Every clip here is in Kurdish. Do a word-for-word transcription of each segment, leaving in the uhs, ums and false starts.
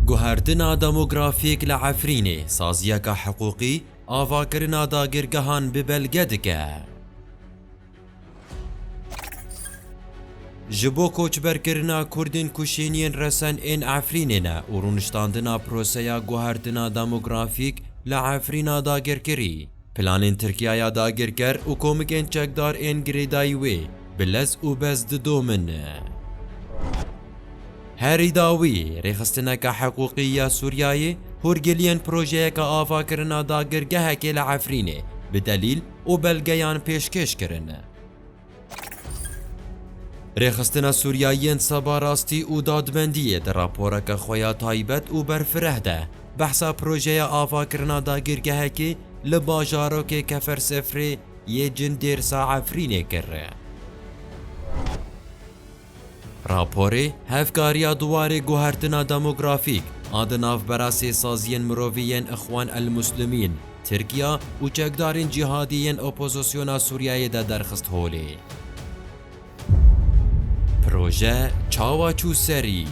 Guhertina demografîk li Efrînê, saziyeke hiqûqî avakirina dagirgehan bi belge dike. Ji bo koçberkirina Kurdên ku şêniyên resen ên Efrînê ne û rûniştandina proseya guhertina demografîk li Efrîna dagirkirî, planên Tirkiyaya dagirker û komikên çekdar ên girêdayî wê bi lez û bez didomin. Herî dawî, rêxistineke hiqûqî ya Sûriyayê hûrgiliyên projeyeke avakirina dagirgehekê li Efrînê bi delîl û belgeyan pêşkêş kirin. Rêxistina Sûriyayiyên Seba Rastî û Dadmendiyê di raporeke xwe ya taybet û berfireh de behsa projeya avakirina dagirgehekê li bajarokê Kefersefrê yê Cindêrsa Efrînê kir. Raporê Hevkariya Duwarê Guhertina Demografîk a di navbera sê saziyên mirovî yên Ixwan el Muslimîn, Tirkiya û çekdarên cîhadî yên opozisyona Sûriyeyê de derxist holê. Proje çawa çû serî?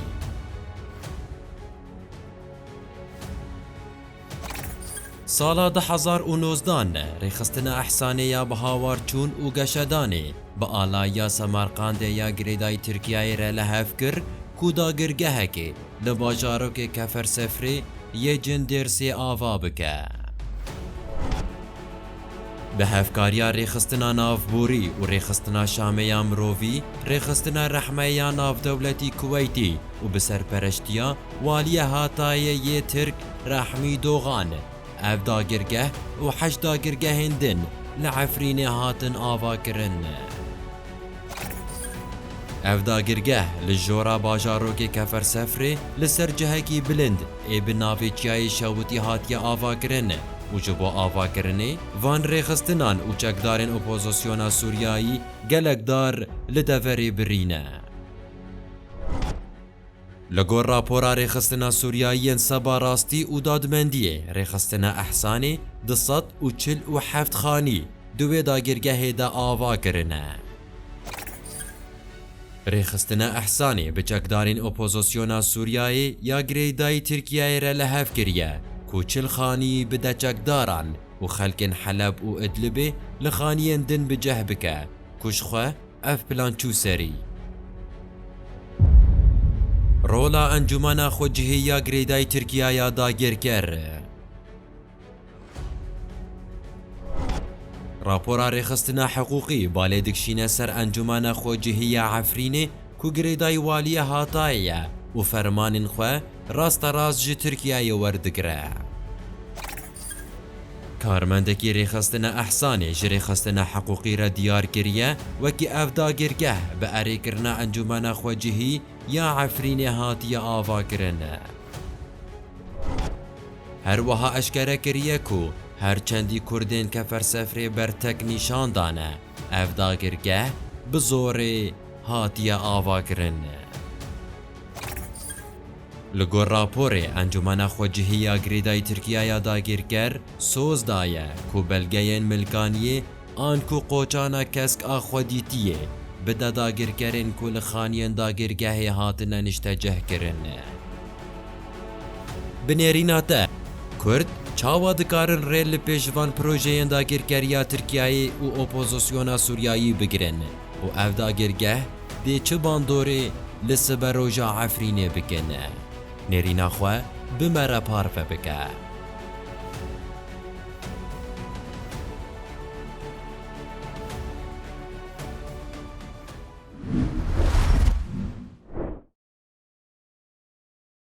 Sala du hezar û nozdeh ne, rêxistina Ehsanê ya bi hawar çûn û geşedanê bi alayiya Semerqandê ya girêdayî Tirkiyeyê re li hev kir ku dagirgehekê li bajarokê Kefersefrê yê Cindêrsê ava bike. Bi hevkariya Rêxistina Navborî û Rêxistina Şamê ya Mirovî, Rêxistina Rehmeyê ya Navdewletî Kuweytî û bi serpereştiya Waliyê Hatayê yê Tirk Rehmî Dogan, ev dagirgeh û heşt dagirgehên din li Efrînê hatin avakirin. Ev dagirgeh li jora bajarokê Kefersefrê li ser cihekî bilind ê bi navê Çiyayê Şewitî hatiye avakirin û ji bo avakirinê van rêxistinan û çekdarên opozisyona Sûriyayî gelek dar li deverê birîne. Li gor rapora Rêxistina Sûriyayiyên Seba Rastî û Dadmendiyê, Rêxistina Ehsanê du sed û çil û heft xanî di wê dagirgehê de ava kirine. Rêxistina Ehsanê bi çekdarên opozisyona Sûriyayê ya girêdayî Tirkiyeyê re li hev kiriye ku çil xanî bide çekdaran û xelkên Heleb û Idlibê li xaniyên din bi ceh bike ku ji xwe ev plan çû serî. Rola Encûmena Xwecihî ya Girêdayî Tirkiya ya dagirker. Rapora Rêxistina Hiqûqî balê dikişîne ser Encûmena Xwecihî ya Efrînê ku girêdayî Waliyê Hatayê ye û fermanên xwe rasterast ji Tirkiyeyê werdigire. Karmendekî Rêxistina Ehsanê ji Rêxistina Hiqûqî re diyar kiriye, wekî ev dagirgeh bi erêkirina Encûmena Xwecihî ya Efrînê hatiye avakirin. Her wiha eşkere kiriye ku her çendî Kurdên Kefersefrê bertek nîşan dane, ev dagirgeh bi zorê hatiye avakirin. Li gor raporê Encûmena Xwecihî ya Girêdayî Tirkiya ya dagirker soz daye ku belgeyên milkaniyê an ku qoçana kesk a xwedîtiyê bide dagirkerên ku li xaniyên dagirgehê hatine niştecihkirin. Bi nêrîna te, Kurd çawa dikarin rê li pêş van projeyên dagirkeriya Tirkiyeyê û opozisyona Sûriyayî bigirin û ev dagirgeh dê çi bandorê li siberoja Efrînê bikin? Nêrîna xwe bi me re parve bike.